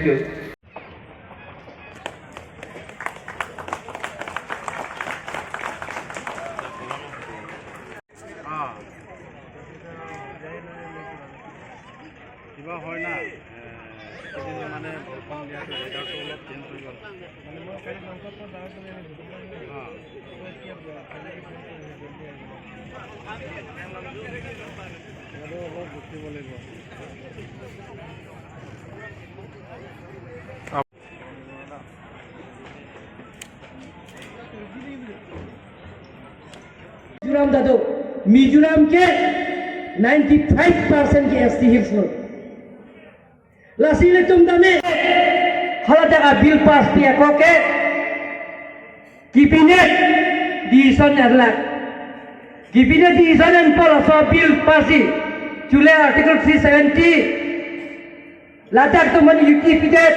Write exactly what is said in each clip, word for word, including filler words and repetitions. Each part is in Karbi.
Ah. কিবা হয় না, এ, এইকেইদিন মানে বৰষুণ দিয়াটো ৱেডাৰটো অলপ চেঞ্জ হৈ গ'ল। অ। ইয়াতো অলপ ৰখিব লাগিব। Mizoram ta do, Mizoram ke ninety five percent ke S T Hills lo. Lasi ilitum tame, hala ta a bill pass pi ako ke, cabinet decision erlak. Cabinet decision enpo laso bill pass si. Chule Article three seventy, ladak atum aphan U T P det.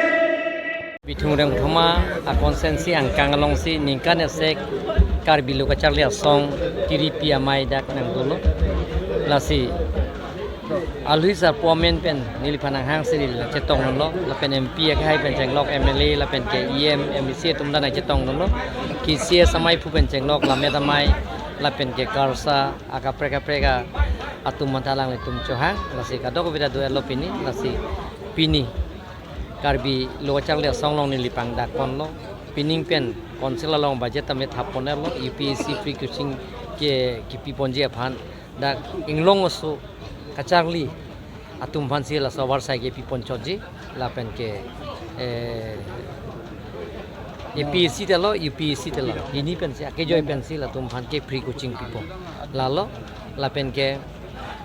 Bithung Rengthoma a constituency angkang alongsi ningkan esek Karbi Lo Kacharli Asong tiripi amei dak nangdolo. Lasi alui sarpo amen pen neliphan nanghang siri nangchetonglo, lapen M P akhai pen chenglok M L A, lapen ke E M, M D C atum ta nangchetonglo. K C S amei aphu pen chenglok Lammet amei, lapen ke KARSA akaprek kaprek atum aphan ta alanglitum chohang, lasi kadokave ta do-etlo pini, lasi pini Karbi Lo Kacharli Asong along neli pangdakponlo, pining pen council along budget tame thapponlo, U P S C free coaching ke kipiponji aphan, dak inglong aso kacharli atum aphansi laso avarsai ke piponchotji, lapen ke, eh, A P S C telo, U P S C telo, hini pensi, akejoi pensi latum aphan ke free coaching pipo. Lalo, lapen ke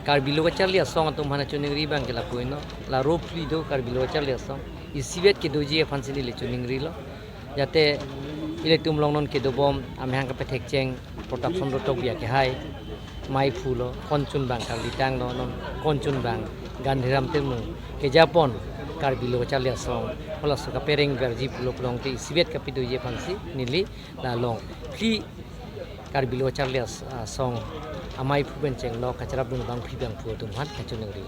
Karbi Lo Kacharli Asong atum aphan choningri abang ke lapu-inlo, la roughly do Karbi Lo Kacharli Asong, isivet kedoji aphansi neli choningrilo. Jate ilitum along non kedobom amahang kepethekcheng protection rotokbi akehai, mei aphulo, konchun abang Karli Tanglo, non konchun abang Gandhiram Timung kejapon Karbi Lo Kacharli Asong, halaso kapereng verji pulo pulote isivet kapidoji aphansi neli la longphli Karbi Lo Kacharli As-, Asong amei aphu pen chenglok kacharapdun abangpi abangphu atum aphan kachoningri.